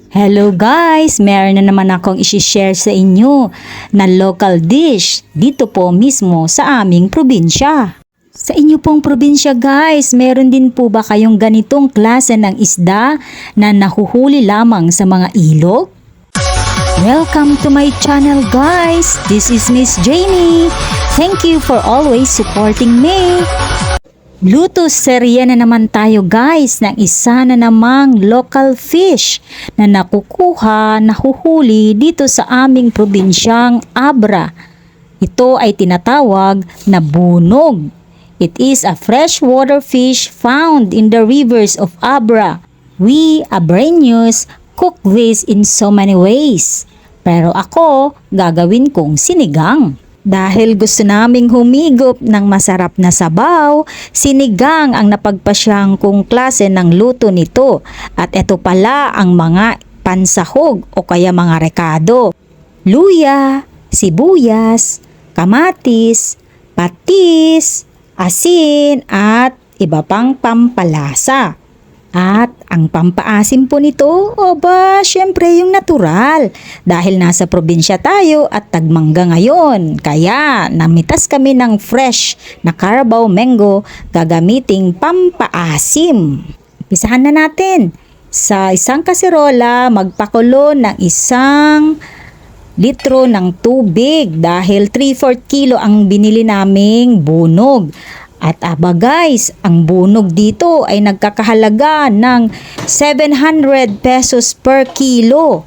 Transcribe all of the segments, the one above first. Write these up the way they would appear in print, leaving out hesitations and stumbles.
Hello guys! Meron na naman akong isi-share sa inyo na local dish dito po mismo sa aming probinsya. Sa inyo pong probinsya guys, meron din po ba kayong ganitong klase ng isda na nahuhuli lamang sa mga ilog? Welcome to my channel guys! This is Miss Jamie. Thank you for always supporting me. Luto serye na naman tayo guys ng isa na namang local fish na nahuhuli dito sa aming probinsyang Abra. Ito ay tinatawag na bunog. It is a freshwater fish found in the rivers of Abra. We Abreños cook this in so many ways. Pero ako, gagawin kong sinigang. Dahil gusto naming humigop ng masarap na sabaw, sinigang ang napagpasyang kung klase ng luto nito. At ito pala ang mga pansahog o kaya mga rekado. Luya, sibuyas, kamatis, patis, asin at iba pang pampalasa. At ang pampaasim po nito, syempre yung natural. Dahil nasa probinsya tayo at tagmangga ngayon. Kaya namitas kami ng fresh na Carabao mango gagamiting pampaasim. Umpisahan na natin. Sa isang kaserola, magpakulo ng 1 litro ng tubig dahil 3/4 kilo ang binili naming bunog. At guys, ang bunog dito ay nagkakahalaga ng 700 pesos per kilo.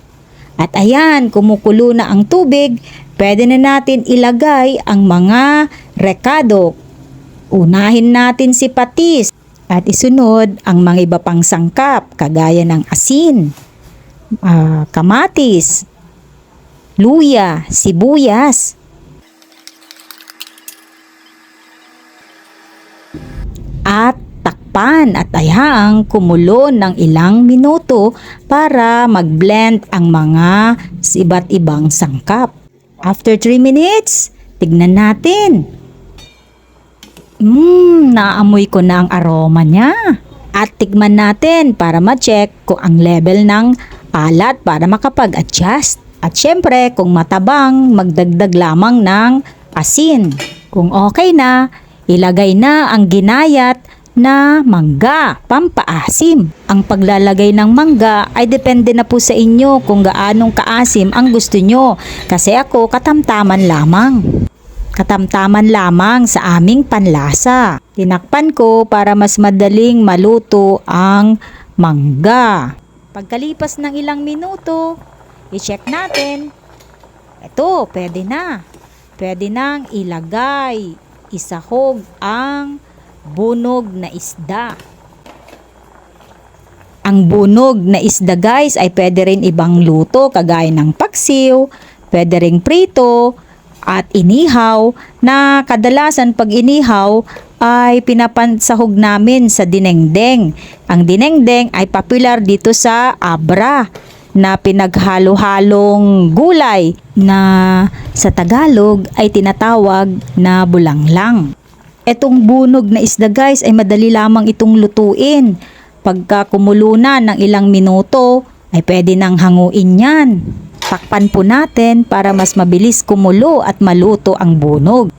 At ayan, kumukulo na ang tubig, pwede na natin ilagay ang mga rekado. Unahin natin si patis at isunod ang mga iba pang sangkap kagaya ng asin, kamatis, luya, sibuyas. At takpan at hayaang kumulo ng ilang minuto para mag-blend ang mga iba't ibang sangkap. After 3 minutes, tignan natin. Naamoy ko na ang aroma niya. At tikman natin para ma-check kung ang level ng alat para makapag-adjust. At syempre, kung matabang, magdagdag lamang ng asin. Kung okay na, ilagay na ang ginayat na mangga, pampaasim. Ang paglalagay ng mangga ay depende na po sa inyo kung gaanong kaasim ang gusto nyo. Kasi ako katamtaman lamang. Katamtaman lamang sa aming panlasa. Tinakpan ko para mas madaling maluto ang mangga. Pagkalipas ng ilang minuto, i-check natin. Ito, pwede na. Pwede nang ilagay, isahog ang bunog na isda. Ang bunog na isda guys ay pwede rin ibang luto kagaya ng paksiw, pwede rin prito at inihaw na kadalasan pag inihaw ay pinapansahog namin sa dinengdeng. Ang dinengdeng ay popular dito sa Abra na pinaghalo-halong gulay na sa Tagalog ay tinatawag na bulanglang. Etong bunog na isda guys ay madali lamang itong lutuin. Pagka kumulo na ng ilang minuto ay pwede nang hanguin yan. Takpan po natin para mas mabilis kumulo at maluto ang bunog.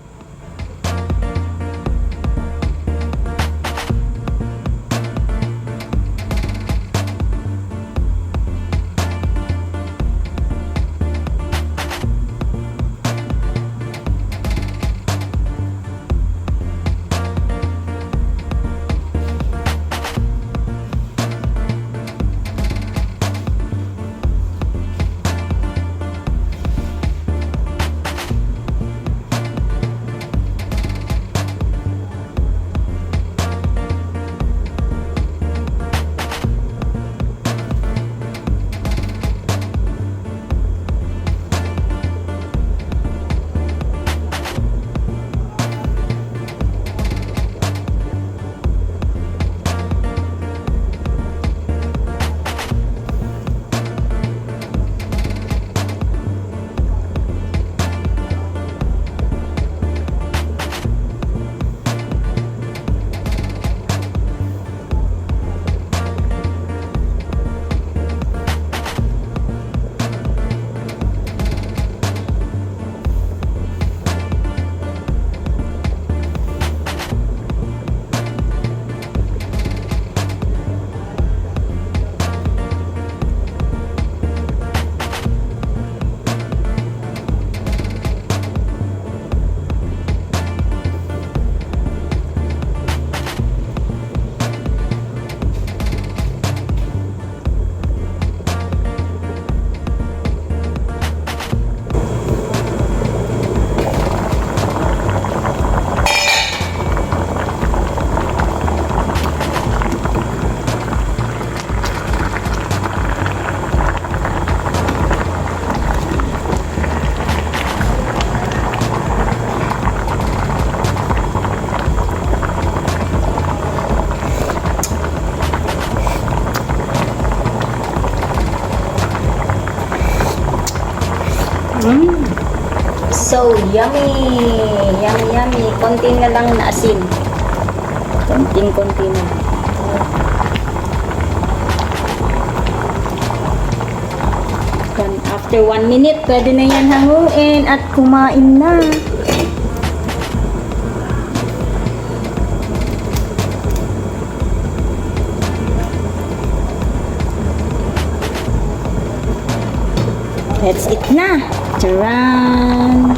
So yummy! Yummy, yummy. Konti na lang na asin. Konting-konti na. Then, after 1 minute, pwede na yan hanguin at kumain na. Let's eat na. Charan!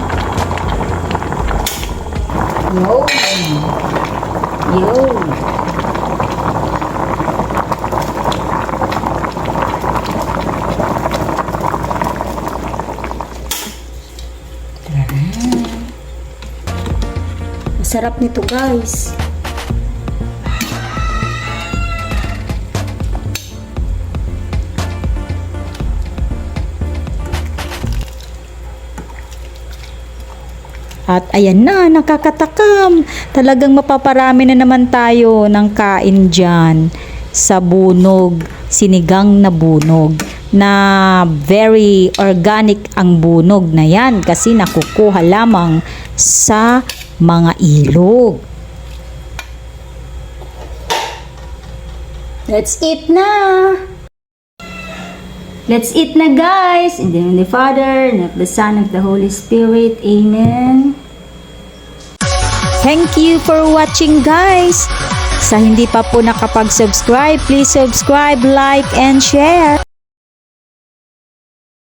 Yo! Yo! Masarap nito, guys. At ayan na, nakakatakam. Talagang mapaparami na naman tayo ng kain dyan sa bunog, sinigang na bunog, na very organic ang bunog na yan kasi nakukuha lamang sa mga ilog. Let's eat na! Let's eat na, guys! In the name of the Father, and of the Son, and of the Holy Spirit. Amen. Thank you for watching, guys! Sa hindi pa po nakapag-subscribe, please subscribe, like, and share.